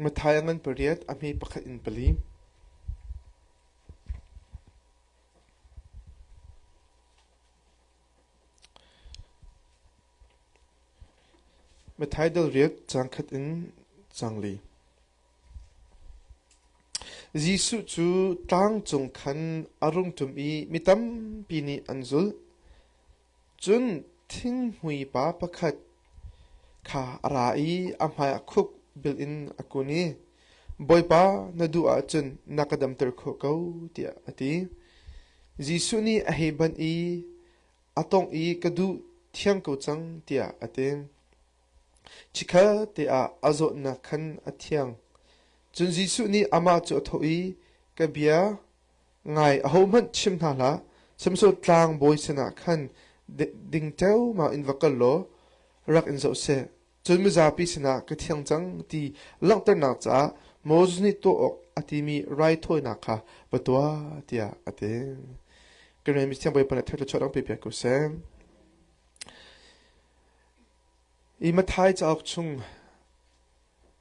Matthai a ngan pariat, a hme pakhat in pali. Matthai dal riat, caang khat in caang li. Jesuh cu tlang cung khan a rung ṭum i mi tampi nih an zulh. Cun thinghmui pa pakhat kha a ra i a hmaiah khuk bil in a kun i, “Bawipa, na duh ahcun na ka damter khawh ko,” tiah a ti. Jesuh nih a hei banh i a tawngh i, “Ka duh, thiang ko cang,” tiah a ti. Chikkhat te ah a zawtnak khan a thiang. Cun Jesuh nih amah cu a thawh i, “Ka bia ngai ahohmanh chim hna hlah. Sihmanhsehlaw tlangbawi sinah khan ding ṭeumau in va kal law rak in zoh seh. Cun mizapi sinah ka thiang cang ti langhternak caah Moses nih tuah awk a timi raithawinak kha va tuah,” tiah a ti. Kan rian mithiang Bawipa nih thluachuah dang pe piak ko seh. I Matthai cauk chung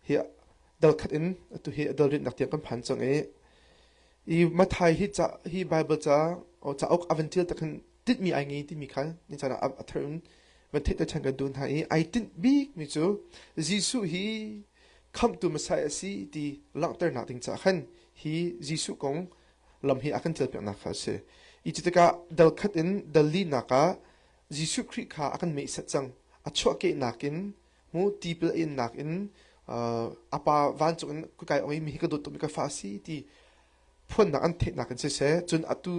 hi dal khat in atu hi a dal ritnak tiang kan phan cang i i Matthai hi ca hi Bible ca cauk a van ṭial tak hin tinhmi ai ngei timi kha ni caan ah a thar in van theihter ṭhan kan duh hna i ai tinh bikmi cu Jesuh hi khamhtu Messiah a si ti langhternak ding caah khan hi Jesuh kong lam hi a kan ṭialpiaknak kha a si. I cu tikah dal khat in dal linak ah Jesuh Khrih kha a kan meihset cang. A chuahkehnak in mu tipil a innak in a pa vancung in kai ong i mi hi ka dawt tukmi ka fa a si ti phuannak an theihnak in siseh cun atu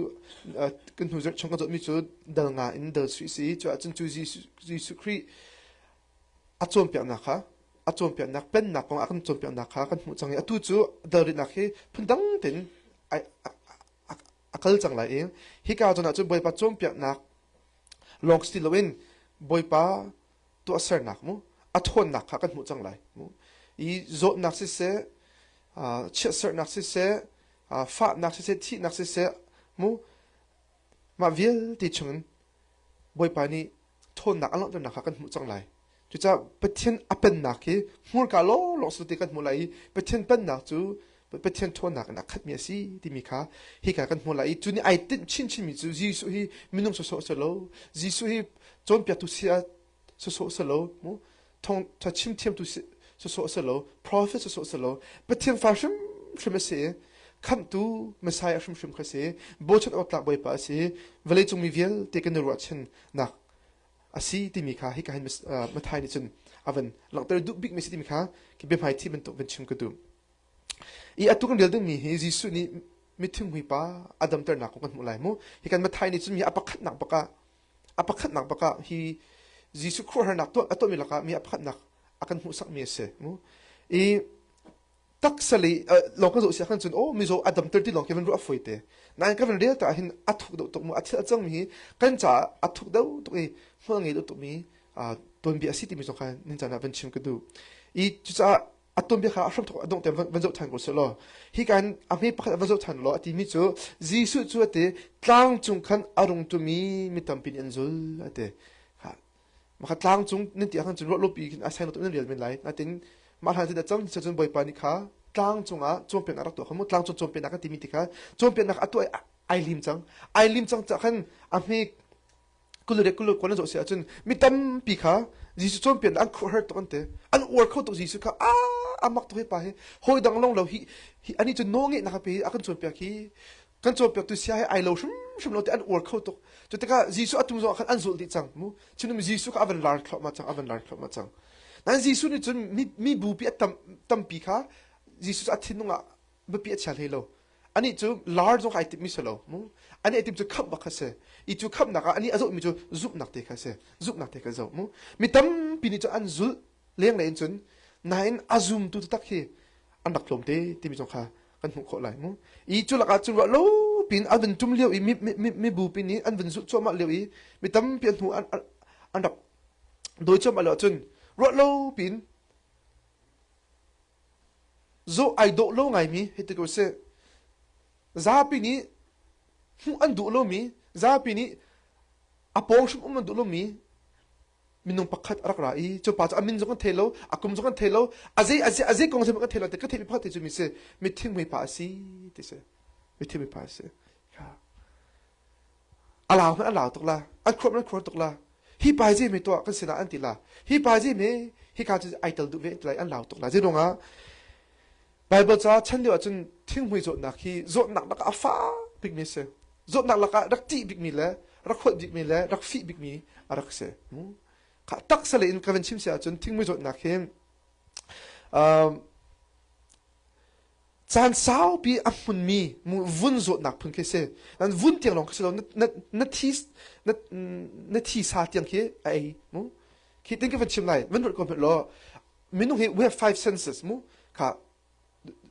kan hnu zarh chung kan zawtmi cu dal nga in dal sui si cu ahcun cu Jesuh Khrih a cawnpiaknak kha a cawnpiaknak pennak kong a kan cawnpiaknak kha kan hmuh cang i atu cu dal ritnak hi phundang tein a kal cang lai i hika zawn ah cun Bawipa cawnpiaknak lawng si loin Bawipa tuahsernak mu a ṭhawnnak kha kan hmuh cang lai mu. I zawtnak siseh, chiatserhnak siseh, fahnak siseh, thihnak siseh mu mah vialte chungin Bawipa nih ṭhawnnak a langhternak kha kan hmuh cang lai. Cucaah Pathian a pennak hi hmurka lawnglawng si ti kan hmuh lai i Pathian pennak cu Pathian ṭhawnnak in a khatmi a si timi kha hika kan hmuh lai i cu nih ai tinh chinchinmi cu Jesuh hi minung sawsawh si lo, Jesuh hi cawnpiaktu si ah sawsawh si lo, mu thawngṭha chim thiamtu sawsawh si lo, prophet sawsawh si lo, Pathian fa hrimhrim a si i khamhtu Messiah hrimhrim kha a si, bochan awk tlak Bawipa a si, vawleicung mi vialte kan i ruahchannak a si timi kha hika hin Matthai nih cun a van langhter duh bikmi si timi kha khi biahmaithi bantuk van chim ka duh. I atu kan rel dingmi hi Jesuh nih mithinghmui pa a damternak kong kan hmuh lai mu. Hi kan Matthai nih cun mi a pakhatnak bakah a pakhatnak bakah hi Jesuh khuaruahharnak tuah a tuahmi lakah mi a pakhatnak a kan hmuhsakmi a si mu. I taksa lei lawng kan zoh si ahkhan cun aw mizaw a damter ti lawng khi van ruah a fawi te. Nain ka van rel ta ahhin a thuk deuh tuk mu a thil a cangmi hi kan caah a thuk deuh tuk i hmual ngei deuh tukmi tuanbia a si timi zong kha nin caan ah van chim ka duh. I cucaah a tuanbia kha a hramthawk a dongh tiang van zoh ṭhan ko seh law hika in a hme pakhat van zoh ṭhan law a timi cu Jesuh cu a ti tlang cung khan a rung tumi mi tampi nih an zul a ti. Maka tlang cung nan ti ahkhan cun ruahlopi khin a sai nan rial men lai. Natin mah hlan tin a cang cun Bawipa nih kha tlang cungah cawnpiaknak rak tuah kha mu tlang cung cawnpiaknak kan timi ti kha cawnpiaknak a tuah ai lim cang ai lim cang cah khan a hme kulure kulur kon zoh si ahcun mi tampi kha Jesuh cawnpiaknak an khuahar tuk an ti an uar kho tuk Jesuh kha a amak tuk hi pa hi hawi dang long lo hi hi ani cu nawl ngeihnak a pe a kan cawnpiak hi kan cawnpiaktu sia he ai lo hrimhrim lo ti an uar kho tuk cu tikah Jesuh a tum zong ah khan an zulh dih cang mu cun Jesuh kha a van lar thluahmah cang a van lar thluahmah cang nain Jesuh nih cun mi, mi bupi a tam, tampi kha Jesuh cu a thinlung ah biapi a chia hlei lo anih cu lar zong kha ai timmi si lo mu anih ai tim cu khamh bak kha si i cu khamhnak ah anih a zohmi cu zumhnak te kha si zumhnak te kha zoh mu mi tampi nih cun an zulh lenglei in cun nain a zumtu taktak hi an rak tlawm te timi zong kha kan hmuh khawh lai mu i cu lakah cun ruah lo pin an vun tum lio i mi mi mi bupi nih an vun zulh cuahmah lio i mi tampi an hnu an an rak dawi cuahmah lio ahcun ruah lo pin zoh ai dawh lo ngaimi hei ti ko sih zapi nih hmuh an duh lomi zapi nih a pawng hrim um an duh lomi. Minung pakhat a rak ra i cu pa cu a min zong kan thei lo, a kum zong kan thei lo, a zei a zei a zei kong zong kan thei lo te ka theihmi pakhat te cu mi si mithing mui pa a si ti si. Mithing mui pa a si. Kha. A lau hmanh a lau tuk la. An khuap an khuar tuk la. Hi pa zei mi tuah kan sinah an ti la. Hi pa zei mi hi ka cu ai tel duh ve ti lai an lau tuk la. Zei ruangah Bible ca chan lio ahcun thinghmui zawtnak hi zawtnak lakah a fak bikmi a si. Zawtnak lakah rak ṭih bikmi le rak holh bikmi le rak fih bikmi a rak si. Kha taksa lei in ka van chim si ahcun thinghmui zawtnak hi um, caan saupi a hmunmi vun zawtnak phun khi si. Nan vun tiang lawng khi si lo na na thi na na thi sa tiang khi a ei mu. Khi tin ka van chim lai van ruat ko hmanh law minung hi we have five senses mu kha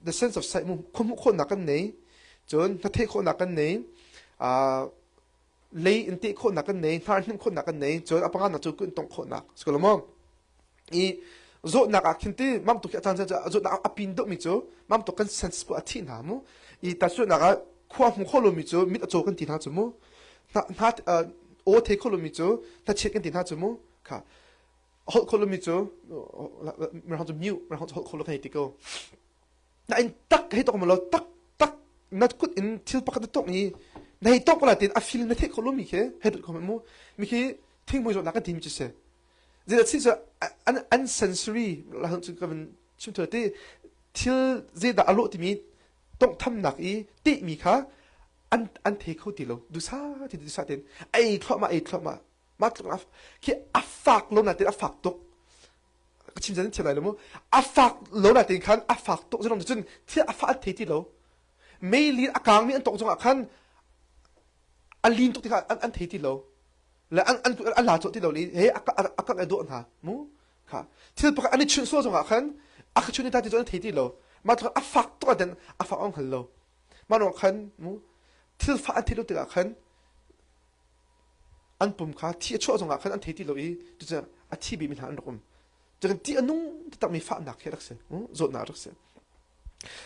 the sense of sight mu khuahmuh khawhnak kan nei cun hnatheh khawhnak kan nei uh, lei in teh khawhnak kan nei hnar hnim khawhnak kan nei cun a panganak cu kun tong khawhnak si ko maw i zawtnak ah khin ti mam tuk hi a caan caan zawtnak a pin deuh mi cu mam tuk kan sense ko a thi hna mu i tahchunhnak ah khua hmu kho lomi cu mit a caw kan ti hna cu mu hna aw thei kho lomi cu hnachet kan ti hna cu mu kha holh kho lomi cu mirang cu mute mirang cu holh kho lo kan ti ko na in tak hei tok lo tak tak na kut in thil pakhat na tok i na hei tok la tin a feel na theih kho lomi khi hei dut ko mu mi khi thingmui zawtnak kan timi cu si zeidah si cu an an sensory la cu ka van chim thua ti thil zeidah a lawh timi tonghthamnak i teh mi kha an an thei kho ti lo dusa ti dusa ten ei thluahmah ei thluahmah Mah tluk khi a fak lo nain a fak tuk. Ka chim zan thiam lai lo mu. A fak lo nain khan a fak tuk zong cun thil a fah an thei ti lo. Mei lin a kangmi an tawk zongah khan a lin tuk ti kha an, an thei ti lo. Le an an an la cawh ti lo li he a a kang a dawh hna mu kha thil pakhat an i chunh sual zongah khan a ka chun ta ti cu an thei ti lo. Mah tluk a fak tuk ah a fak ong hngal lo. Mah ruang khan mu thil fah an thei lo tikah khan an pum kha thi a chuah zongah khan an thei ti lo i cucu a thi bimi hna an rak um. Cukan ti a nung taktakmi fahnak khi rak si, zawtnak rak si.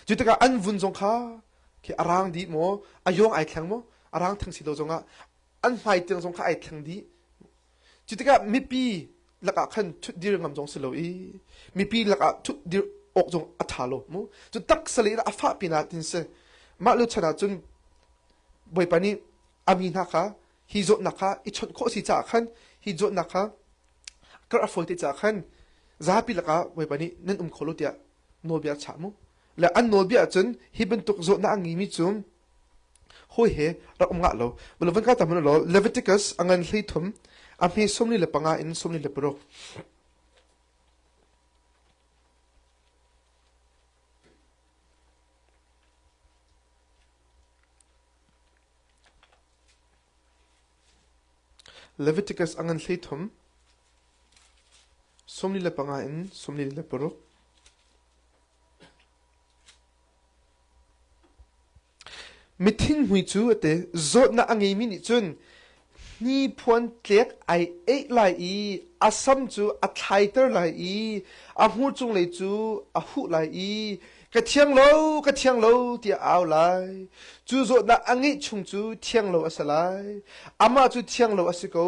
Cu tikah an vun zong kha khi a rang dih maw, a yawng ai thleng maw, a rang theng si lo zongah an hmai tiang zong kha ai thleng dih. Cu tikah mipi lakah khan ṭhut dir ngam zong si lo i mipi lakah ṭhut dir awk zong a ṭha lo mu. Cu taksa le a fah pinah tin si. Mah lu chan ah cun Bawipa nih a mi hna kha hi zawtnak kha i chawnh khawh si caah khan hi zawtnak kha karh a fawi te caah khan zapi lakah Bawipa nih nan um kho lo tiah nawlbia a chah mu. Le an nawlbia ahcun hi bantuk zawtnak a ngeimi cu hawi he rak um ngah lo. Balo van ka tam law Leviticus a ngan 13 a hme 45 in 46. Leviticus a ngan 13, 45 in 46. Mithinghmui cu a ti. Zawtnak a ngeimi nih cun hnipuan tlek ai eih lai i a sam cu a thlaiter lai i a hmur cunglei cu a huh lai i ka thiang lo, ka thiang lo tiah a au lai. Cu zawtnak a ngeih chung cu thiang lo a si lai. Amah cu thiang lo a si ko.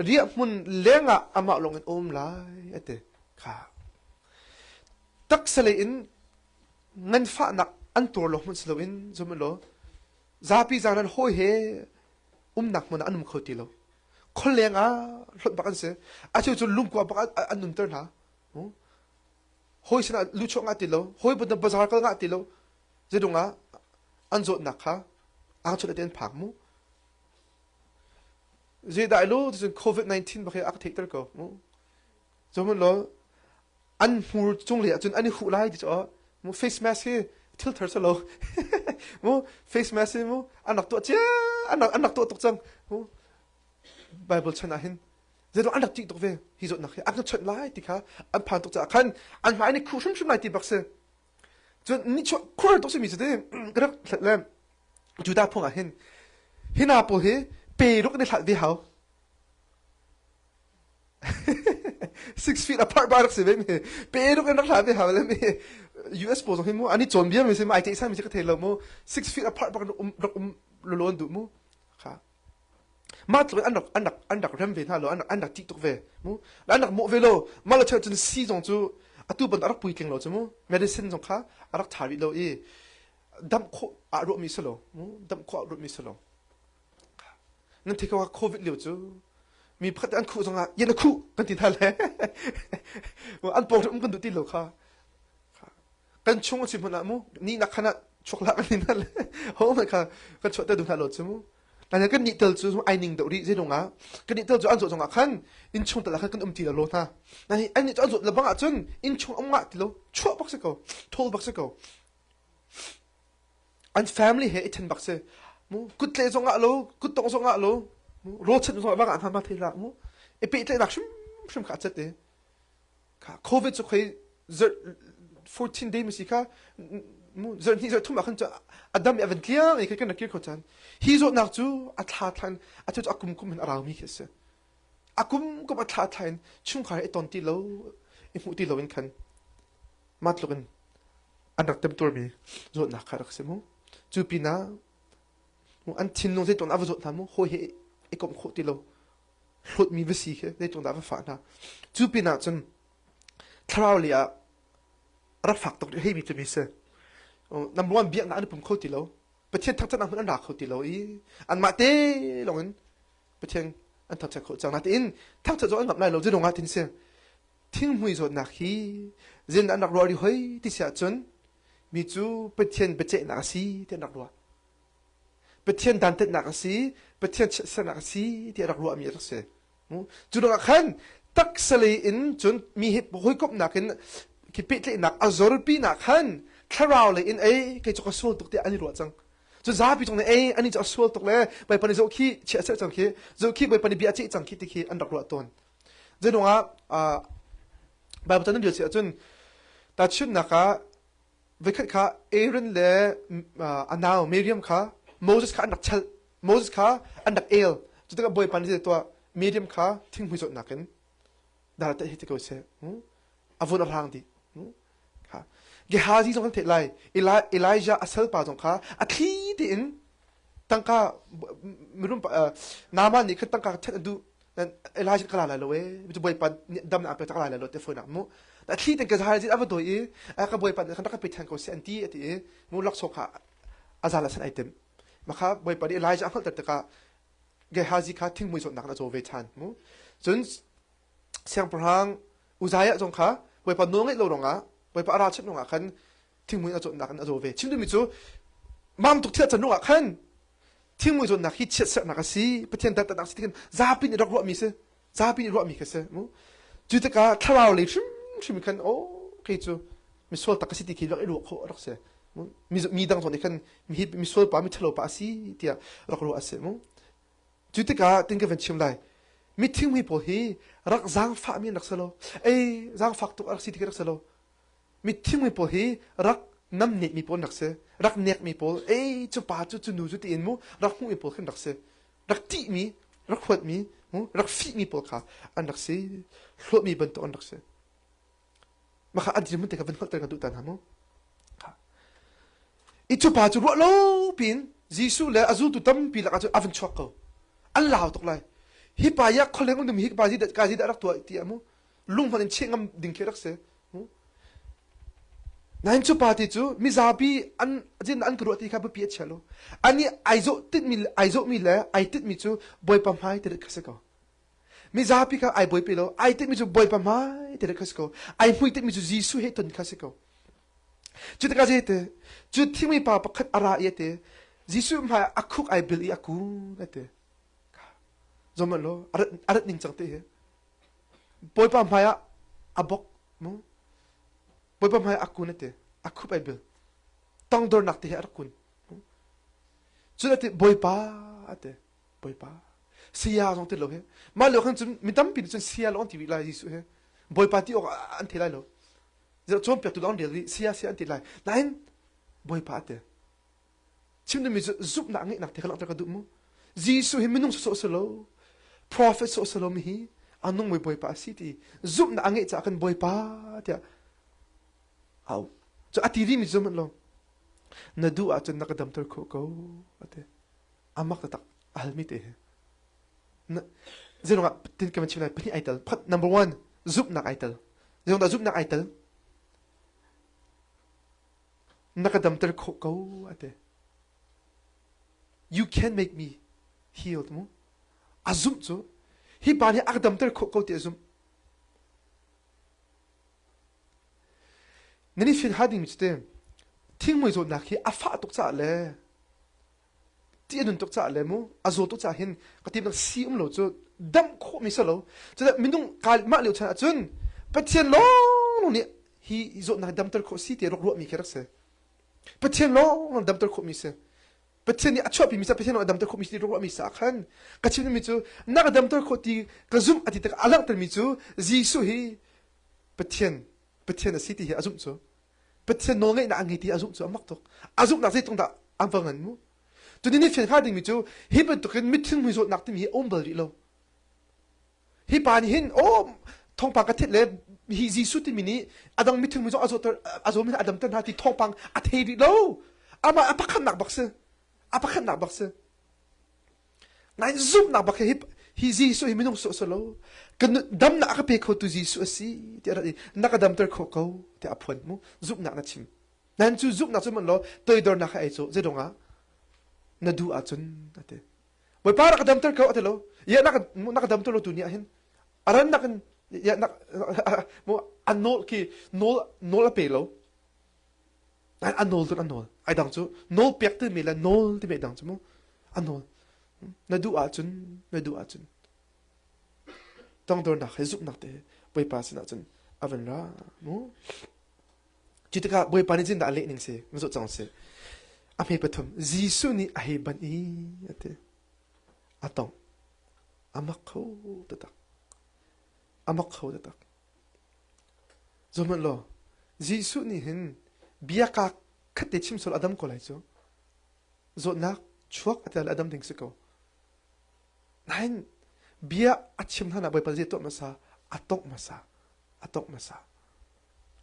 Riahhmun lengah amah lawngin a um lai, a ti. Kha. Taksa lei in nganfahnak an tuar lo hmanh si loin zum law zapi zaran hawi he umnak hmun ah an um kho ti lo khualeng ah hlonh bak an si a cheu cu lungkua bak an nunter hna hawi sinah luchuah ngah ti lo hawi bazar kal ngah ti lo zedung ah an zawtnak kha ang chun an phak mu zeidah lu cun covid-19 bak hi a ka theihter ko mu zum law an hmur cunglei ahcun an i huh lai ti cu mu face mask hi thil thar si lo mu face mask hi mu an rak tuah cia an rak an rak tuah tuk cang mu Bible chan ah hin zeiruang an rak ṭih tuk ve hi zawtnak hi an kan chawnh lai ti kha an phan tuk caah khan an hmai nih khuh hrimhrim lai ti bak si cun nichuah khur tuk simi cu ti ka rak hlat le Judah phung ah hin hi hna pawl hi pe ruk in i hlat ve hau 6 feet apart ba rak si ve mi pe ruk in rak hla ve hau le mi US pawl zong hi mu ani cawn bia mi si ma ai ceih mi si ka thei lo mu 6 feet apart bak um rak um lolon duh mu kha. Mah tluk in an rak an rak an rak rem ve hna lo, an rak an rak ṭih tuk ve. Mu an rak mawh ve lo. Mah lo cun si zong cu atu bantuk a rak puitling lo cu mu. Medicine zong kha a rak ṭha rih lo i damh khawh ah ruahmi si lo. Mu damh khawh ah ruahmi si lo. Nan thei ko COVID lio cu mi pakhat an khuh zongah yen a khuh kan ti hna le an pawng um kan duh ti lo kha kan chung a si hmanh ah mu ni nak khan ah chuak hlah kan ti hna le ho hmanh kha kan chuah te duh hna lo cu mu Nain kan nih tel cu ai ning deuh rih zeidong ah kan nih tel cu an zawt zongah khan inn chung tal ah khan kan um ti lo hna. Nain an nih cu an zawt le bang ahcun inn chung um ngah ti lo chuah bak si ko thawl bak si ko. An family he i then bak si. Mu kut tle zongah lo kut tong zongah lo rawl chanh zongah bang ah hna ma thei hlah mu. I pehtlaihnak hrimhrim kha a cet i kha COVID cu khoi zarh 14 day masi kha zarh hnih zarh thum ah khan cu a dam i a van tliang i kan rak kir kho chan hi zawtnak cu a thla thlan a cu a kum kum in a raumi khi a si a kum kum a thla thla in chungkhar i ton ti lo i hmuh ti lo in khan mah tluk in an rak temtuarmi zawtnak kha rak si mu cu pinah an thinlung zeitluk a va zawt hna mu hawi he i komh khawh ti lo hlawtmi va si khi zeitluk dah va fah hna cu pinah cun thlarau lei ah rak fak tuk hei mi cu mi si number one biaknak an pum kho ti lo Pathian thangthatnak hmun an ra kho ti lo i anmah te lawng in Pathian an thangthat khawh cang natein thangthat zong an ngamh lai lo zidong ah tin si thinghmui zawtnak hi zin an rak ruah ri hoi ti si ahcun mi cu Pathian biaceihnak a si ti an rak ruah Pathian dantatnak a si Pathian chiatsernak a si ti a rak ruahmi a rak si Cu ruangah khan taksa lei in cun mi he hawikomhnak in khi pehtlaihnak a zorpinak khan thlarau lei in ei kei cu ka sual tuk tiah an i ruah cang. Cu zapi cung nih ei ani cu a sual tuk le Bawipa nih zoh khi chiah ser cang khi zoh khi Bawipa nih bia a ceih cang khi ti khi an rak ruah tawn. Zeiruang ah Bible can nan rel si ahcun tahchunhnak ah voikhat kha Aaron le a nau Miriam kha Moses kha an rak chalh Moses kha an rak el cu tikah Bawipa nih tuah Miriam kha thinghmui zawtnak in dar te hi ti ko seh a vun a hrang dih Gehazi zong kan theih lai Elijah a salpa zong kha a thli tein tangka mirum Naaman nih khan tangka ṭhen a duh Elijah ka la lai lo e cu Bawipa nih dam na pe ka la lai lo te foi nak mu a thli ten ka zahar a va doi i ka Bawipa nih khan rak ka pe ṭhan ko seh an ti a ti i mu laksawng kha a zal ah san ai tim Makha Bawipa nih Elijah a hngalhter tikah Gehazi kha thinghmui zawtnak in a caw ve ṭhan. Mu. Cun siangpahrang Uzziah zong kha Bawipa nawl ngaih lo ruangah Bawipa a ralchanh ruangah khan thinghmui a zawtnak in a zaw ve. Chim duhmi cu mam tuk thil a can ruangah khan thinghmui zawtnak hi chiatserhnak a si, Pathian dantatnak a si ti khan zapi nih rak ruahmi si. Zapi nih ruahmi kha si. Mu. Cu tikah thlarau lei hrimhrim khan aw kei cu misual tak ka si ti khi rak i ruah khawh a rak si. Mi dang zong nih khan mi misual pa mi ṭhalo pa a si tiah rak ruah a si mu. Cu tikah tin ka van chim lai. Mi thingmui pawl hi rak zaangfahmi an rak si lo. Ei zaangfak tuk a rak si ti khi rak si lo. Mi thingmui pawl hi rak namnehmi pawl an rak si. Rak nekmi pawl, ei cu pa cu cu nu cu tiin mu rak hmuhmi pawl khan rak si. Rak ṭihmi, rak huatmi, mu rak fihmi pawl kha an rak si. Hlawtmi bantuk an rak si. Mah kha an dirhmun te kha van hngalhter ka duh ta hna mu. I cu pa cu ruah lo piin Jesuh le a zultu tampi lakah cun a van chuak ko. An lau tuk lai. Hi pa ya khualeng um hi pa zi ka zi dah rak tuah ti mu. Lung hmanh in cheh ngam ding khi rak si. Nain cu pa ti cu mizapi an zin an ka ruah ti kha biapi a chia lo. Ani ai zawh titmi ai zawhmi le ai titmi cu Bawipa hmai ti kha si ko. Mizapi kha ai buaipi lo. Ai tinhmi cu Bawipa hmai ti kha si ko. Ai hmui tinhmi cu Jesuh he ton kha si ko. Cu tikah zeite cu thingmi pa pakhat a ra i a ti Jesuh hmai a khuk ai bil i a kun a ti. Zom law a rat ning cang ti hi. Bawipa hmai ah a bok mu. Bawipa hmai ah a kun a ti. A khup ai bil. Tongdornak te he a rak kun. Cun a ti Bawipa a ti. Bawipa saya zong ti lo he mah lio khan cun mi tampi nih cun saya lawng an ti rih lai Jesuh he Bawipa ti awk an thei lai lo cawnpiaktu lawng an rel rih saya saya an ti lai nain Bawipa a ti chim duhmi cu zumhnak ngeihnak te kha langhter ka duh mu Jesuh hi minung sawsawh si lo prophet sawh si lo mi hi a nungmi Bawipa a si ti zumhnak a ngeih caah kan Bawipa tiah au cu a ti rihmi cu lo na duh ahcun na ka damter khawh ko a ti amak taktak a halmi te hi. Zeirung ah tin kan chim lai pahnih ai tel. Number one, zumhnak ai tel. Zeirung dah zumhnak ai tel? Na ka damter khawh ko ate. You can make me healed mu. A zumh cu hi pa nih a ka damter khawh ko ti a zumh. Nan i fian ha dingmi cu te thingmui zawtnak hi a fah tuk caah le ti a nun tuk caah le mu a zaw tuk caah hin ka timnak si um lo cu damh khawhmi si lo. Cudah minung kai mah lio chan ahcun Pathian lawng nih hi zawtnak damter khawh si ti rak ruahmi khi rak si. Pathian lawng damter khawhmi si. Pathian nih a chuahpimi sa Pathian a damter khawhmi si ruahmi sa khan ka chimmi cu na ka damter khawh ti ka zumh a ti tik a langhtermi cu Jesuh hi Pathian Pathian a si ti hi a zumh cu Pathian nawlngeihnak a ngei ti a zumh cu a mak tuk a zumhnak zeitluk dah an va ngan mu tuni ni fian hnga dingmi cu hi bantukin mitthing mui zawtnak timi hi a um bal rih lo Hi pa nih hin aw thawngpang ka theih le hi Jesuh timi nih a dang mithing mi zong a zawter a zawmi a damter hna ti thawngpang a thei rih lo. Amah a pakhatnak bak si. A pakhatnak bak si. Nain zumhnak bak hi hi Jesuh hi minung sawh lo. Kan damnak a ka pe kho tu Jesuh a si tiah rat i na ka damter kho ko tiah a phuan mu. Zumhnak na chim. Nan cu zumhnak cu man law toidornak kha ei cu zeidong ah na duh ahcun a ti. Bawipa rak ka damter ko a ti lo. Ya na ka na ka damter lo tu ni ah hin a ran nak in ya nak mu an nawl khi nawl nawl a pe lo. An nawl tun an nawl. Ai dang cu nawl pek ti mi le nawl ti mi dang cu mu an nawl. Na duh ahcun na duh ahcun tongdornak he zumhnak te Bawipa sinah cun a van ra mu. Cu tikah Bawipa nih zeitindah a leh ning si? Na zoh cang si. A hme pathum Jesuh nih a hei banh i a ti. A tongh. A mak kho taktak. A mak kho taktak. Zohhmanh law, Jesuh nih hin bia kaa khat te chim sual a dam ko lai cu. Zawtnak chuak a tel a dam ding si ko. Nain bia a chim hlan ah Bawipa zei tuah hmasa? A tongh hmasa. A tongh hmasa.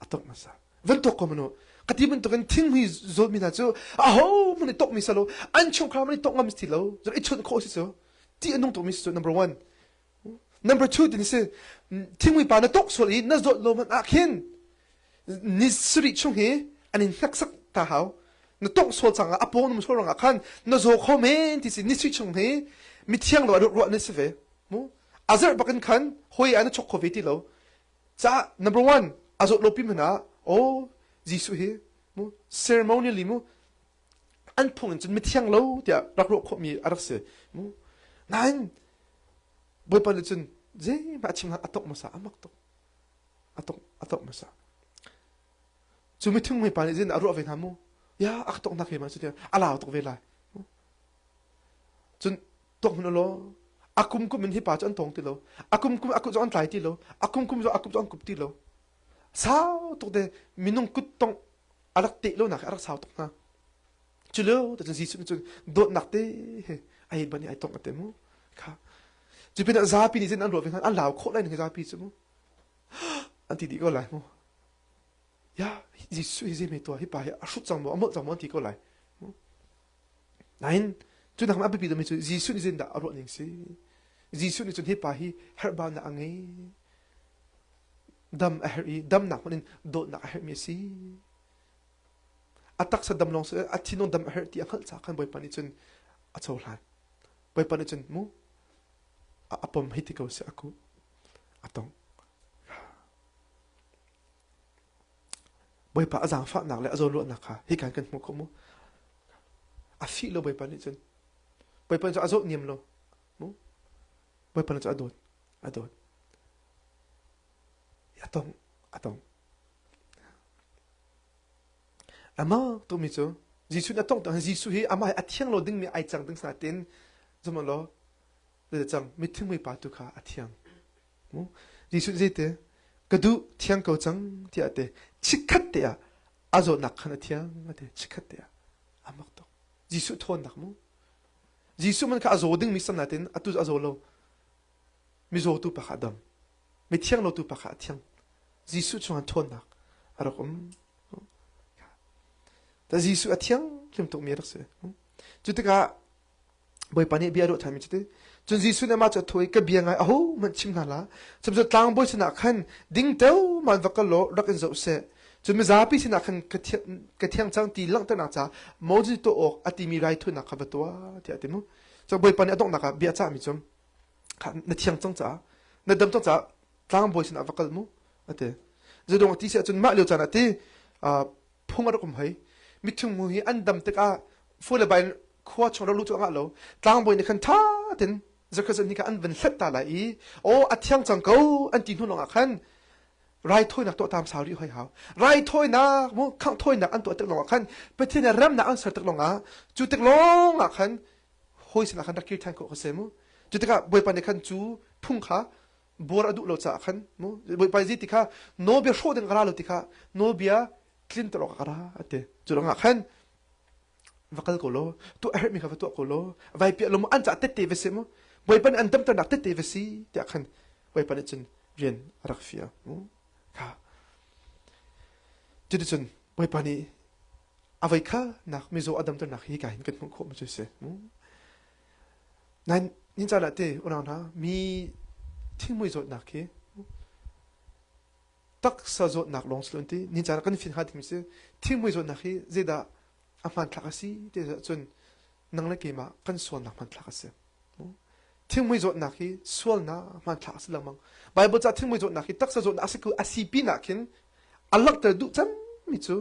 A tok hmasa. Van tok ko manu. Ka ti bantukin thinghmui zawtmi hna cu aho hmanh i tokmi si lo. An chungkhar hmanh i tok ngam si lo. Cun i chawnh khawh si cu. Ti a nung tukmi si cu number one. Number two tin si thinghmui pa na tok sual i na zawt lo hmanh ah khin ni sarih chung hi an in hneksak ta hau. Na tok sual cang ah a paw num sual ruangah khan na zaw kho men ti si ni sarih chung hi mithiang lo ah ruah na si ve. Mu a zarh bakin khan hoi ah na chok kho ve ti lo. Caah number one a zawt lo pi hmanh ah oh Jesuh hi mu ceremonially mu an phung in cun mithiang lo tiah rak ruah khawhmi a rak si mu nain Bawipa nih cun zeihmah a chim a tok hmasa a mak tuk a tok a tok hmasa cu mithing pa nih zin a ruah ve hna mu ya a ka toknak he ma cu tiah a lau tuk ve lai Cun tuak hmanh law a kum kum in hi pa cu an tawng ti lo. A kum kum a kut zong an tlai ti lo. A kum kum zong a kut zong an kup ti lo. Sau tuk te minung kut tong a rak teh lo nak a rak sau tuk hna. Cu lio te cun Jesuh nih cun dawtnak te he ai ban i ai tong ate mu. Kha. Cu pinah zapi nih cun an ruah ve hna an lau khawh lai ning zapi cu mu. An ti dih ko lai mu. Ya Jesuh hi zei me tuah hi pa hi a hrut cang maw a molh cang maw an ti ko lai. Nain cu nak a biapi deuhmi cu Jesuh nih zeitindah a ruah ning si? Jesuh nih cun hi pa hi herhbaunak a ngei. Dam a herh i damnak hmanh in dawtnak a herhmi a si. A taksa dam lawng si a thinlung dam a herh ti a hngalh caah khan Bawipa nih cun a cohlan. Bawipa nih cun mu a pom hei ti ko si a kuh a tong. Bawipa a zaangfahnak le a zawnruahnak kha hikan kan hmuh khawh mu. A fih lo Bawipa nih cun. Bawipa nih cun a zawt niam lo. Mu. Bawipa nih cun a dawt. A dawt. A tong. A tong. Amah tumi cu Jesuh nih a tongh tong Jesuh hi amah hi a thiang lo dingmi ai cang ding natin zum law cang mithing pa tu kha a thiang. Jesuh zeite ka duh thiang ko cang tiah a ti. Chikkhat te ah a zawtnak khan a thiang a ti. Chikkhat te ah a mak tuk. Jesuh thawnnak mu. Jesuh man kha a zaw dingmi sam natin atu a zaw lo. Mizaw tu pa kha a dam. Mithiang lo tu pa kha a thiang. Jesuh chungah thawnnak a rak um. Ta Jesuh a thiang hlim tukmi a rak si. Cu tikah. Bawipa nih bia a ruah ṭhanmi cu ti. Cun Jesuh nih amah cu a thawh i, Ka bia ngai ahohmanh chim hna hlah. Sihmanhsehlaw tlangbawi sinah khan ding teoman va kal law rak in zoh seh. Cun mizapi sinah khan ka thiang cang ti langhternak caah Moses tuah awk a timi raithawinak kha va tuah, tiah a ti mu. Cun Bawipa nih a donghnak ah bia a cahmi cu, na thiang cang caah, na dam cang caah tlangbawi sinah va kal mu, a ti. Zeidong a ti si ahcun mah lio caan ah ti phung a rak um hoi. Mithung hi an dam tikah fu le bai in khua chung rak luh cu a ngah lo. Tlangbawi nih khan ṭha tein zakhat ni kha an van hlet ta lai i aw a thiang cang ko an ti hnu lawngah khan raithawinak tuah tam sau rih hoi hau. Raithawinak mu khanghthawinak an tuah tik lawngah khan Pathian nih remnak an ser tik lawngah cu tik lawngah khan hawi sinah khan rak kir ṭhan khawh kha si mu. Cu tikah Bawipa nih khan cu phung kha buar a duh lo caah khan mu Bawipa zi ti kha nawlbia hrawh ding ka ra lo ti kha nawlbia tlinter awk ka ra a ti. Cu ruangah khan va kal ko law tuah a herhmi kha va tuah ko law vai piah lo mu an cah tette va si mu Bawipa nih an damternak tette va si tiah khan Bawipa nih cun rian a rak fial mu kha cuticun Bawipa nih a voi kha nak mizaw a damternak hi ka hin kan hmuh khawh mi cu si mu Nain nin caan ah te unau hna mi thingmui zawtnak khi taksa zawtnak lawng si lo ti nin caan ah kan fin hnga ding si thingmui zawtnak hi zeidah a hmanthlak a si ti ahcun nang le keimah kan sualnak hmanthlak a si. Thingmui zawtnak hi sualnak hmanthlak a si lengmang. Bible ca thingmui zawtnak hi taksa zawtnak a si a si pinah khin a langhter duh cemmi cu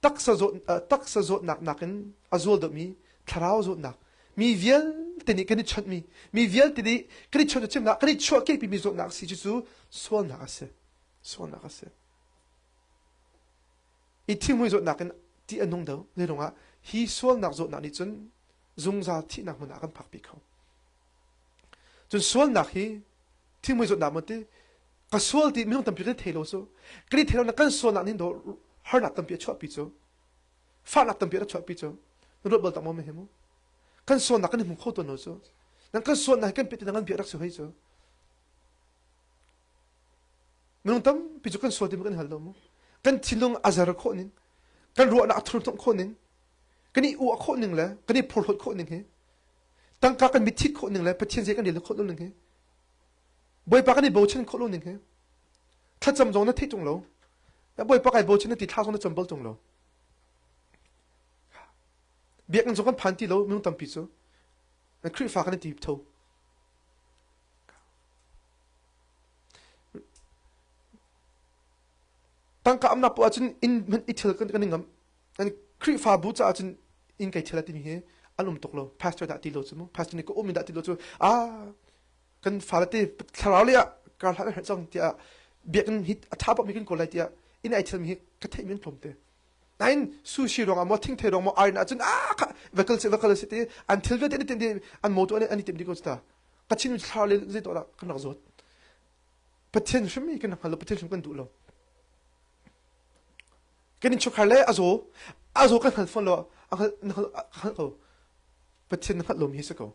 taksa zawt taksa zawtnak nakin a zual deuhmi thlarau zawtnak mi vialte nih kan i chawnhmi mi vialte nih kan i chawnh chimnak kan i chuahkehpimi zawtnak si cu cu sualnak a si sualnak a si i thingmui zawtnak in ti a nung deuh zeirungah hi sualnak zawtnak nih cun zungzal thihnak hmun ah kan phakpi kho cun sualnak hi thingmui zawtnak maw ti ka sual ti minung tampi kan thei lo cu kan i thei lo na kan sualnak nih do harnak tampi a chuahpi cu fahnak tampi a chuahpi cu na ruat bal tak maw hi mu kan sualnak kan i hmu kho tawn lo cu nan kan sualnak hi kan pit ngan bia rak si hoi cu minung tampi cu kan sual ti kan hal lo mu kan thinlung a zar khawh ning kan ruahnak a thurhnawmh khawh ning kan i uah khawh ning le kan i phorhlawt khawh ning hi tangka kan mitthit khawh ning le Pathian zei kan rel khawh lo ning hi Bawipa kan i bochan khawh lo ning hi thlacam zong na theih tung lo Bawipa kai bochan na ti thla zong na cam bal tung lo biakinn zong kan phan ti lo minung tampi cu Khrihfa kan i ti tho Tangka amnak poah cun inn hmanh i thil kan kan i ngamh. Kan Khrihfabu caah cun inn kai thil a timi hi an um tuk lo. Pastor dah ti lo cu mu. Pastor nih ka um in dah ti lo cu ah kan fale te thlarau lei ah kar hlah herh cang tiah biakinn hi a ṭha bak mi kan kawl lai tiah inn ai thil mi hi ka theih mi an tlawm te. Nain sushi ruangah maw thingthei ruang maw iron ahcun ah kha va kal si va kal si ti an thil vialte an i timh an motor an i timh dih ko cu ta. Ka chin thlarau lei zei tuah dah kan rak zawt. Pathian hrim hi kan hngal lo Pathian hrim kan duh lo kan innchungkhar le a zaw a zaw kan hngal fawn lo a hngal hngal ko Pathian na hngalh lomi hi si ko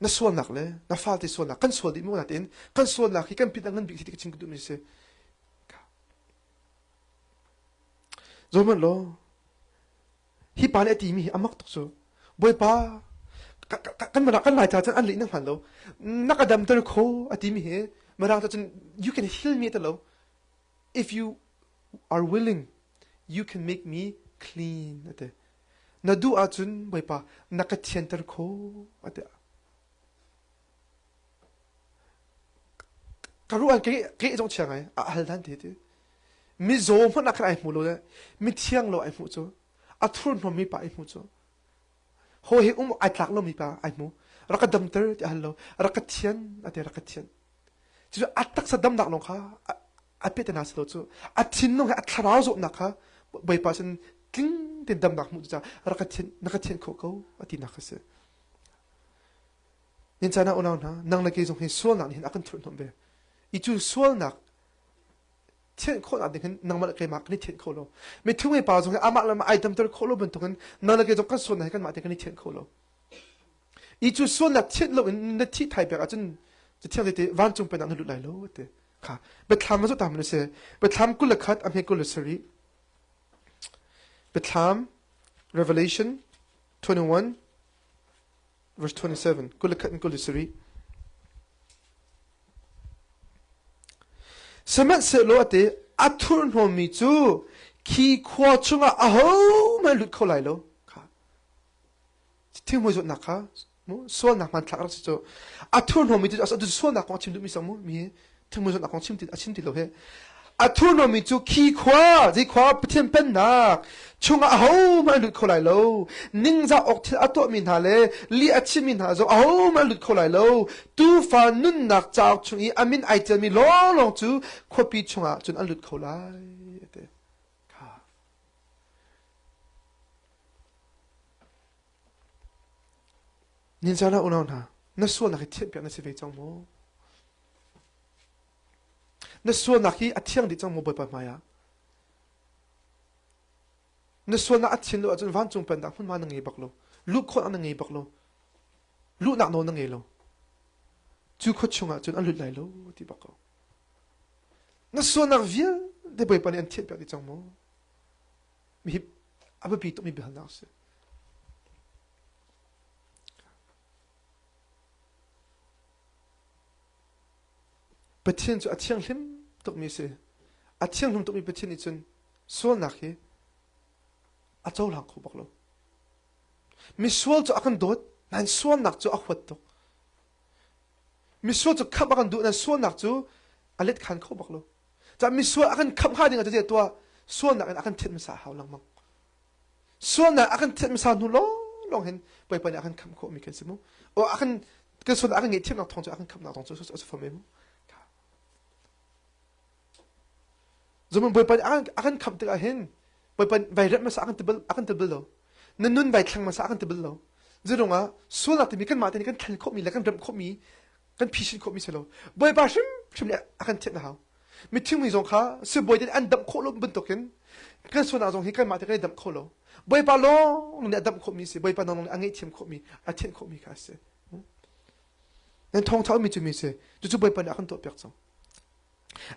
na sualnak le na falte sualnak kan sual dih mu natin kan sualnak hi kan pit ngan bik hi ka chim ka duhmi si Zohmanh law Hi pa nih a timi hi a mak tuk cu. Bawipa, kan Mirang kan Laica cun an leh na hngal lo. Na ka damter kho a timi hi Mirang cun you can heal me ti lo. If you are willing, you can make me clean a ti. Na duh ahcun Bawipa na ka thianter kho a ti. Ka ruah ke ke zong chia ngai a hal dan te ti. Mizaw hmanh ah khan ai hmu lo le mithiang lo ai hmuh cu a thurhnawmmi pa ai hmu cu hawi he um ai tlak lomi pa ai hmu rak ka damter ti a hal lo rak ka thian a ti rak ka thian cu a taksa damnak lawng kha a pete na si lo cu a thinlung he a thlarau zawtnak kha Bawipa sin tling tein damnak hmuh cu rak ka thian na ka thian khawh ko a tinak kha si Nin caan ah unau hna nang le kei zong hi sualnak nih hin a kan thurhhnawmh ve i cu sualnak thianh khawhnak ding hin nangmah le keimah kan i thianh kho lo mithung pa zong hi amah le amah ai damter khawh lo bantukin nang le kei zong kan sualnak hi kanmah te kan i thianh kho lo i cu sualnak thianh lo in na thih thai pek ahcun cathiang te vancung pennak na lut lai lo te kha biathlam ma tam si biathlam 21 a hme 27 biathlam Revelation 21. Verse 27, 21 in 27. Sihmanhsehlaw ate a thurhnawmmi cu khi khua chungah ahohmanh lut kho lai lo. Kha. Thingmui zawtnak kha sualnak hmanthlak rak si cu a thurhnawmmi cu a sualnak kong a chim duhmi sang mu mi thingmui zawtnak kong chim ti a chim ti lo he a thurhnawmmi cu khi khua zei khua Pathian pennak chungah ahohmanh an lut kho lai lo ningzah awk thil a tuahmi hna le lih a chimmi hna zong ahohmanh an lut kho lai lo tuufa nunnak cauk chung i a min ai ṭialmi lawnglawng cu khuapi chungah cun an lut kho lai ati kha Ninzan ah unau hna, na sualnak hi thianhpiak na si ve cang maw? Na sualnak hi a thiang dih cang maw Bawipa hmaiah? Na sualnak a thian lo ahcun vancung pennak hmunhma na ngei bak lo. Luh khawhnak na ngei bak lo. Luhnak nawl na ngei lo. Cu khua chungah cun an lut lai lo ti bak ko. Na sualnak vialte Bawipa nih an thianhpiak dih cang maw? Hi a biapi tukmi biahalnak a si. Pathian cu a thianghlim tukmi a si. A thianghlim tukmi Pathian nih cun sualnak hi a cohlang kho bak lo. Misual cu a kan dawt, nain sualnak cu a huat tuk. Misual cu khamh a kan duh, nain sualnak cu a let khan kho bak lo. Cah misual a kan khamh hnga ding ah cu tuah sualnak in a kan thianh hmasa a hau lengmang. Sualnak a kan thianh hmasa hnu lawnglawng hin Bawipa nih a kan khamh khawhmi kan si mu. O a kan kan sualnak a kan ngaihthiamnak thawng cu a kan khamhnak thawng cu a si fam mu. Zumun Bawipa nih a kan khamh tikah hin Bawipa vai remh hmasa a kan ti bal a kan ti bal lo. Na nun vai thleng hmasa a kan ti bal lo. Zirungah sualnak timi kanmah te nih kan thlen khawhmi le kan remh khawhmi kan phisin khawhmi si lo bawipa hrimhrim nih a kan thianh a hau mithing mi zong kha sibawi te an damh khawh lo bantukin kan sualnak zong hi kanmah te kan i damh kho lo bawipa lawng nih a damh khawhmi si bawipa lawng nih a ngaihthiam khawhmi a thianh khawhmi kha a si nan thawngtha mi cu mi si cucu bawipa nih a kan tuahpiak cang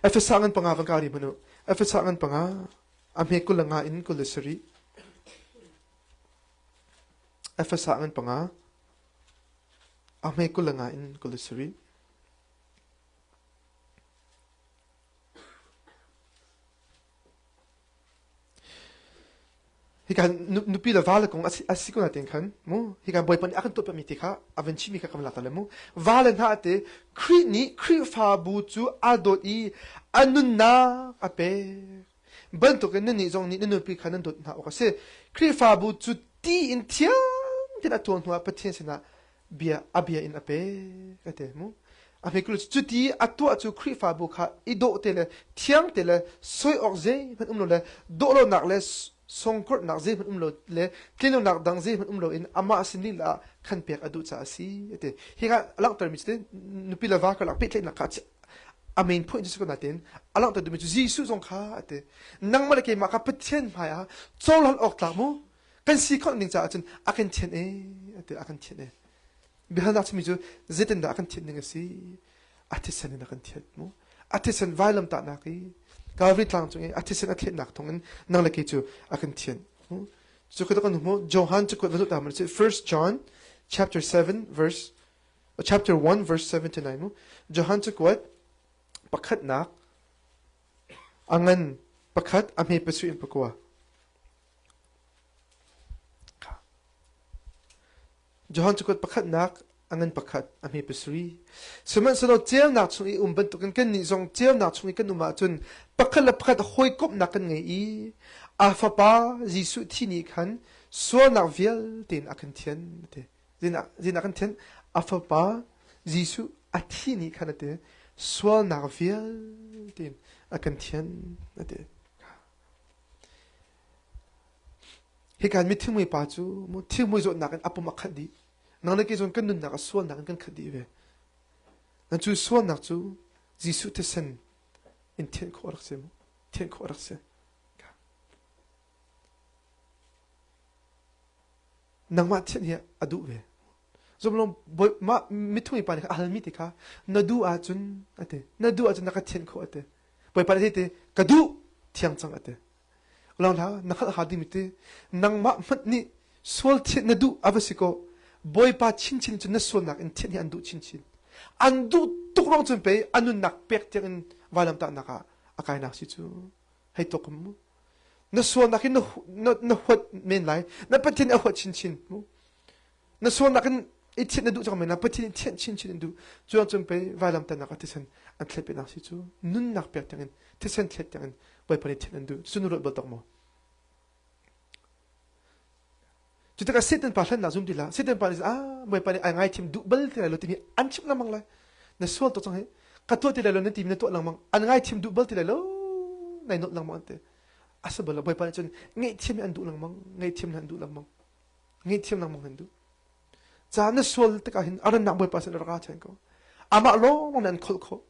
Efesa ngan panga van kari hmanu Efesa ngan panga a hme kul nga in kul le sarih Efesa ngan panga A hme 25 in 27. Hika nupi le va le kong a si ko na tin khan mu hika bawipa nih a kan tuahpiakmi ti kha a van chimmi kha kan lak le mu va le hna te Khrih nih Khrihfabu cu aa dawt i a nunnak a pek bantukin nannih zong nih na nupi kha nan dawt hna awk a si. Khrihfabu cu ti in thiang tein a tuan hnuah Pathian sinah bia a bia in a pek a ti mu. A hmekul cu cuti a tuah cu Khrihfabu kha i dawh te le thiang te le soi awk zeihmanh um lo le dawh lonak le songkorhnak zeihmanh um lo le tlinlonak dang zeihmanh um loin amah sin lila ah khan pek a duh caah a si a ti. Hi ka langhtermi cu nupi le va karlak pehtlaihnak kha a main point cu si ko nain a langhter duhmi cu Jesuh zong kha a ti nangmah le keimah kha Pathian hmai ah cohlan awk tlak mu kan si khawh ning caah cun a kan thianh e a ti a kan thianh e biahalnak chimmi cu zeitindah a kan thianh ning a si a thisen in a kan thianh mu a thisen vailam tahnak i Calvary tlang cung i a thisen a thletnak thawng in nang le kei cu a kan thianh cu ka kan hmu Johan cu kuat va ta First John chapter 7 verse chapter 1 verse 7 to 9 mu Johan cakuat pakhatnak a ngan pakhat a hme pasarih in pakua Johan cakuat pakhatnak a ngan pakhat a hme pasarih sihmanhsehlaw ceunak chung i um bantukin kannih zong ceunak chung i kan um ahcun pakhat le pakhat hawikomhnak kan ngei i a fapa Jesuh thi nih khan sualnak vialte in a kan thianh a ti Zeidah kan thianh? A fapa Jesuh a thi nih khan a ti sualnak vialte in a kan thianh a ti. Hika mithimui pa cu thimui zawtnak in a pum a khat dih. Nang le kei zawn kan nunnak a sualnak in kan khat dih ve. Nan cu sualnak cu Jesuh thisen in thianh khawh rak si mu. Thianh khawh rak si. Nangmah thianh hi a duh ve. Zumlong mah mithung pa nih a halmi ti kha na duh ahcun a ti. Na duh ahcun na ka thianh khawh a ti. Bawipa nih ti ka duh thiang cang a ti. Ulang hla na khalh ha dingmi ti nangmah hmanh nih sual thianh na duh a va si ko. Bawipa chinchin cu na sualnak in thianh hi an duh chinchin. An duh tuk ruang cun pei a nunnak pek tiang in vailamtahnak ah a kainak si cu. Hei tuk mu. Na sualnak in na huat men lai. Na Pathian a huat chinchin mu. Na sualnak in i thianh na duh cang men lai. Pathian i thianh chinchin in duh. Cu cun pei vailamtahnak ah thisen an thlet penak si cu. Nunnak pek tiang in thisen thlet tiang in Bawipa nih thianh an duh. Cu na ruat bal tak maw? Cu tikah Satan pa hlennak zum ti hlah. Satan pa nih ah Bawipa nih ai ngaithiam duh bal ti lai lo timi an chimh lengmang lai. Na sual tuk cang hi. Ka tuah ti lai lo na timi na tuah lengmang. An ngaithiam duh bal ti lai lo. Nai nolh lengmang an ti. A si bal lo. Bawipa nih cun ngaihthiam hi an duh lengmang. Ngaihthiam an duh lengmang. Ngaihthiam lengmang an duh. Ca na sual tikah hin a rannak Bawipa sin rak ra ṭhan ko. Amah lawng nih an kholh khawh.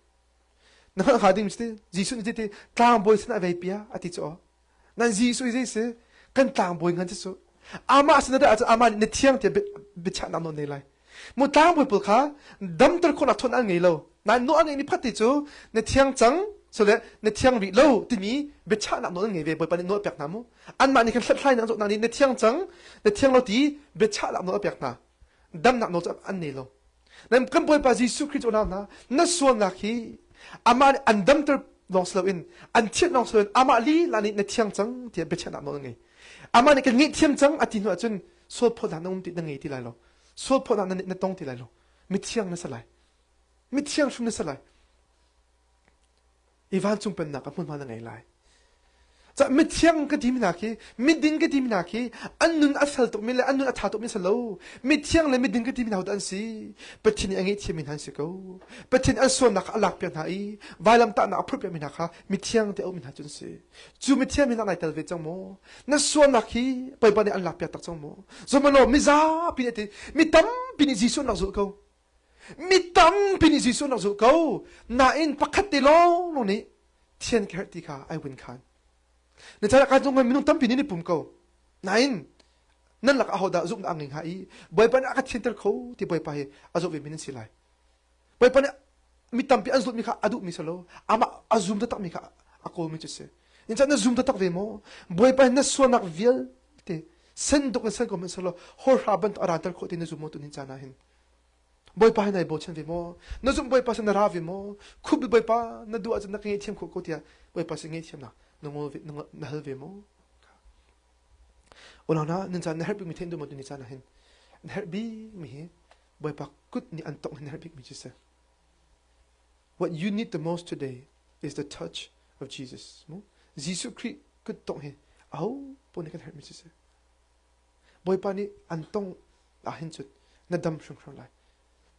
Na hngalh hnga ding si Jesuh nih ti tlangbawi sin a vei pia a ti cu aw. Nan Jesuh hi zei si? Kan tlangbawi ngan si cu. Amah sin dah ahcun amah nih na thiang tiah biachahnak nawl nei lai. Mu tlangbawi pawl kha damter khawhnak ṭhawn an ngei lo. Nain nawl an ngeih ni phat ti cu na thiang cang sole na thiang rih lo timi biachahnak nawl an ngei ve. Bawipa nih nawl a pek hna mu. Anmah nih khan hlathlainak an zawtnak nih na thiang cang, na thiang lo ti biachahnak nawl a pek hna. Damnak nawl cu an nei lo. Nan kan Bawipa Jesuh Khrih cu unau hna, na sualnak hi amah nih an damter lawng si loin an thianh lawng si loin amah lila nih na thiang cang tiah biachahnak nawl a ngei. Amah nih kan ngaihthiam cang a ti hnu ahcun sual phawtnak na um ti na ngei ti lai lo. Sual phawtnak na, na tong ti lai lo. Mithiang na si lai. Mithiang hrim na si lai. I vancung pennak ah hmunhma na ngei lai. Ca mithiang ka timi hna khi miding ka timi hna khi an nun a fel tukmi le an nun a ṭha tukmi si lo. Mithiang le miding ka timi hna an si. Pathian nih a ngaihthiammi hna an si ko. Pathian an sualnak kha a lakpiak hna i vailamtahnak a phurhpiakmi hna kha mithiang ti a ummi hna cu an si. Cu mithiang mi nai tel ve cang maw? Na sualnak hi Bawipa nih an lakpiak tak cang maw? Zumalo mizapi nih ti mi tampi nih Jesuh an rak zulh ko. Mi tampi nih Jesuh an rak zulh ko. Nain pakhat te lawng nih thian ka herh ti kha ai win khan. Na chan ah kan minung tampi nih ni pum ko. Nain nan lakah ahodah zumhnak a ngei hnga i Bawipa nih a ka thianter kho ti Bawipa hi a zoh ve mi nan si lai. Bawipa nih mi tampi an zulhmi kha a duhmi si lo. Amah a zum taktakmi kha a kawlmi cu si. In na zum taktak ve maw? Bawipa na sualnak vialte sen duk in sen ko hmanh selaw hawrha bantuk a ranter khawh ti na zum maw tunin caan ah hin? Bawipa hi nai bochan ve maw? Na zumh Bawipa sin na ra ve maw? Khup Bawipa na duh ahcun na ka ngaihthiam khawh ko tiah Bawipa sin ngaihthiamnak na ngol ve, na hal ve maw? Unau hna, nan caan na herh bikmi thein duh maw tuni caan ah hin? Na herh bikmi hi Bawipa kut nih an tongh hi na herh bikmi cu si. What you need the most today is the touch of Jesus. Jesuh Khrih kut tongh hi aho paoh nih kan herhmi cu si. Bawipa nih an tong ah hin cun na dam hrimhrim lai.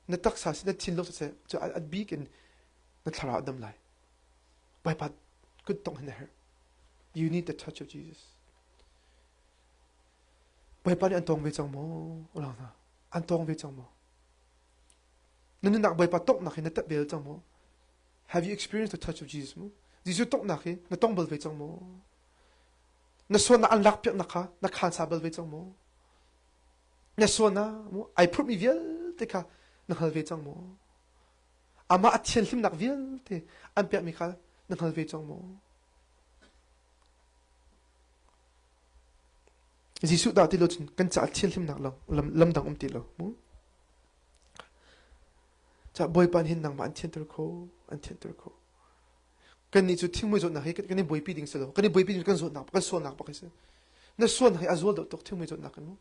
Na taksa si na thinlung siseh cu a bik in na thlarau a dam lai. Bawipa kut tongh hin a herh. You need the touch of Jesus. Bawipa nih an tong ve cang maw? Ulang hna. An tong ve cang maw? Na nunnak Bawipa tonghnak hi na tep bel cang maw? Have you experienced the touch of Jesus mu? Jesuh tonghnak hi na tong bal ve cang maw? Na sualnak an lakpiaknak kha na khansa bal ve cang maw? Na sualnak mu ai phurhmi vialte kha na hngal ve cang maw? Amah a thianhlimnak vialte an pekmi kha na hngal ve cang maw? Jesuh dah ti lo cun kan caah thianhlimnak lam lam dang um ti lo mu. Ca Bawipa nih hin nangmah an thianter kho, an thianter kho. Kannih cu thingmui zawtnak hi kan i buaipi ding si lo. Kan i buaipi ding kan zawtnak kan sualnak bak hi si. Na sualnak hi a zual deuh tuk thingmui zawtnak in mu.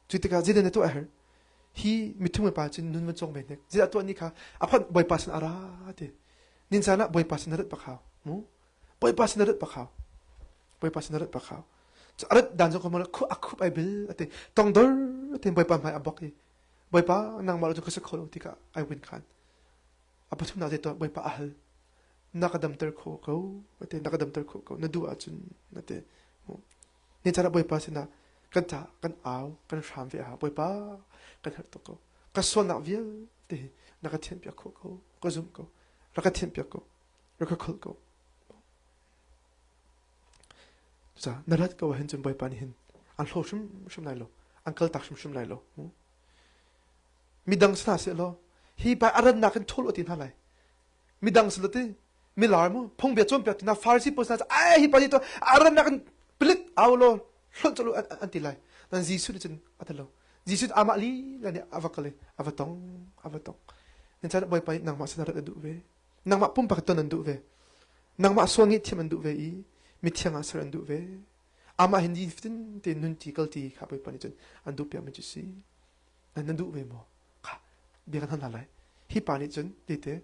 Cu tikah zeidah na tuah a herh? Hi mithung pa cun nun van cawng ve hnek. Zeidah tuah ni kha a phanh Bawipa sin a ra ti. Nin caan ah Bawipa sin na rat bak hau. Mu. Bawipa sin na rat bak hau. Bawipa sin na rat bak hau. Cu a rat dan zong kha khu a khup ai bil ati. Tongdor ti Bawipa hmai a bok i Bawipa nangmah lo cu ka si kho lo ti kha ai win khan. A pathumnak zei tuah Bawipa a hal. Na ka damter kho ko. Ati na ka damter kho ko. Na duh ahcun na ti. Ni caan ah Bawipa sinah kan ca kan au kan hram ve ah Bawipa kan herh tuk ko. Ka sualnak vialte hi na ka thianhpiak khawh ko. Ka zumh ko. Rak ka thianhpiak ko. Rak ka kholh ko. Cucaah na rat ko ahhin cun Bawipa nih hin an hlaw hrimhrim lai lo. An kaltak hrimhrim lai lo. Midang si hna seh law hi pa a rannak in ṭhawl u ti hna lai. Midang si lo ti milar mu phungbia cawnpiak ti hna Farasi pawl hna ai hi pa hi to a rannak in pilit au law hlonh colh an ti lai. Nan Jesuh nih cun a ti lo. Jesuh amah lila nih a va kal i a va tong, a va tong. Nan chan Bawipa nih nangmah sin rat a duh ve. Nangmah pumpak ton an duh ve. Nangmah sual ngaihthiam an duh ve i mithiang ah ser an duh ve. Amah hi nifatin te nun ti kal ti kha Bawipa nih cun an duh piakmi cu si. Nan nan duh ve maw? Kha bia kan hal hna lai. Hi pa nih cun tete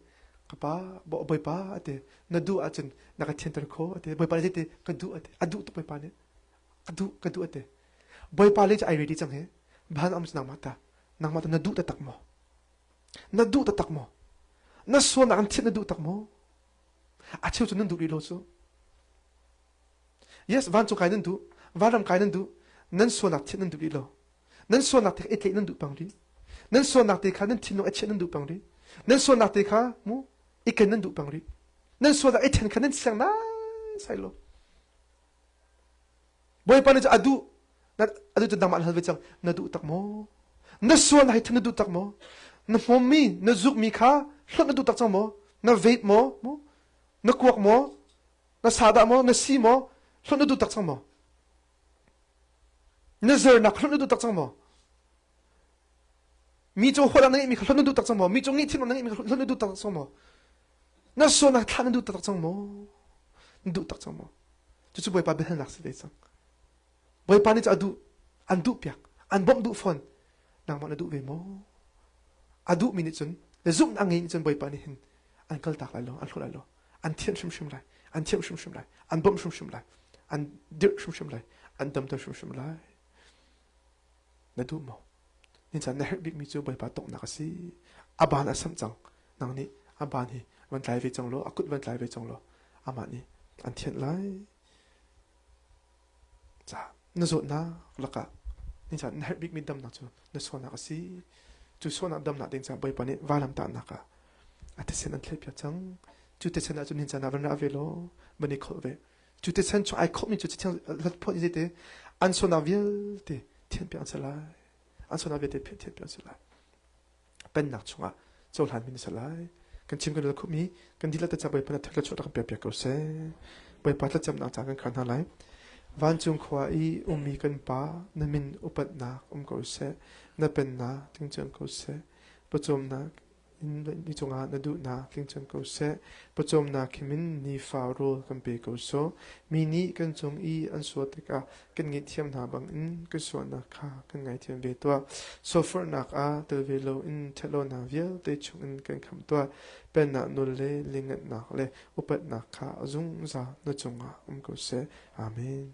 ka pa Bawipa ate na duh ahcun na ka thianter kho ate Bawipa nih tete ka duh ate a duh tuk Bawipa nih ka duh ka duh ate Bawipa le cu ai ready cang he ban am nangmah ta nangmah ta na duh taktak maw na duh taktak maw na sualnak an thian na duh tak maw a cheu cu nan duh rih lo cu Yes, vancung kai nan duh, vanram kai nan duh, nan sualnak thianh nan duh rih lo. Nan sualnak te kha i tleih nan duh peng rih. Nan sualnak te kha nan thinlung a chiah nan duh peng rih. Nan sualnak te kha mu i ken nan duh peng rih. Nan sualnak i then kha nan siang nai sai lo. Bawipa nih cu a duh, a duh cu nangmah an hal ve cang, na duh tak maw? Na sualnak hi then na duh tak maw? Na hmawmmi, na zukmi kha hlonh na duh tak cang maw? Na vape maw? Na kuak maw? Na sadah maw? Na si maw? Hlonh na duh tak cang maw? Na zernak hlonh na duh tak cang maw? Mi cu huat na ngeihmi kha hlonh na duh tak cang maw? Mi cu ngeih na ngeihmi kha hlonh na duh tak cang maw? Na sualnak thlah na duh tak cang maw? Na duh tak cang maw? Cucu Bawipa biahalnak si ve cang. Bawipa nih cu a duh, an duh piak, an bawmh duh fawn. Nangmah na duh ve maw? A duhmi nih cun, le zumhnak a ngei nih cun Bawipa nih hin an kaltak lai lo, an hlawt lai lo. An thianh hrimhrim lai, an thiamh hrimhrim lai, an bawmh hrimhrim lai, an dirh hrimhrim lai, an damter hrimhrim lai. Na duh maw? Nincaan na herh bikmi cu Bawipa tawknak a si. A ban a samh cang. Nang nih a ban hi van tlai ve cang law, a kut van tlai ve cang law, amah nih an thianh lai. Ca na zawtnak lakah nincaan na herh bikmi damnak cu na sualnak a si. Cu sualnak damnak ding caah Bawipa nih vailamtahnak ah a thisen an thlehpiak cang. Cu thisen ah cun nincaan ah van ra ve law van i kholh ve. Cu thisen chung ai khawhmi cu thiang hlat phawt in an sualnak vialte thianpiak an si lai. An sualnak vialte thianpiak an si lai. Pennak chungah cohlanmi na si lai. Kan chim kan rel khawhmi kan dihlak te ca Bawipa na thek le chuah kan piak ko seh. Bawipa thlacamnak ca kan khar hna lai. Vancung khua i ummi kan Pa, na min upatnak um ko seh. Na pennak tling ko seh. Pawcawmnak ni cungah na duhnak tling cang ko seh. Pawcawmnak himin nifa rawl kan pe ko sawh. Mi nih kan cung i an sual tikah kan ngaihthiam hna bangin kan sualnak kha kan ngaithiam ve tuah. Soforhnak ah tel ve loin ṭhatlonak vialte chungin kan khamh tuah. Pennak nawl le linganhnak le upatnak kha a zungzal na cungah um ko seh. Amen.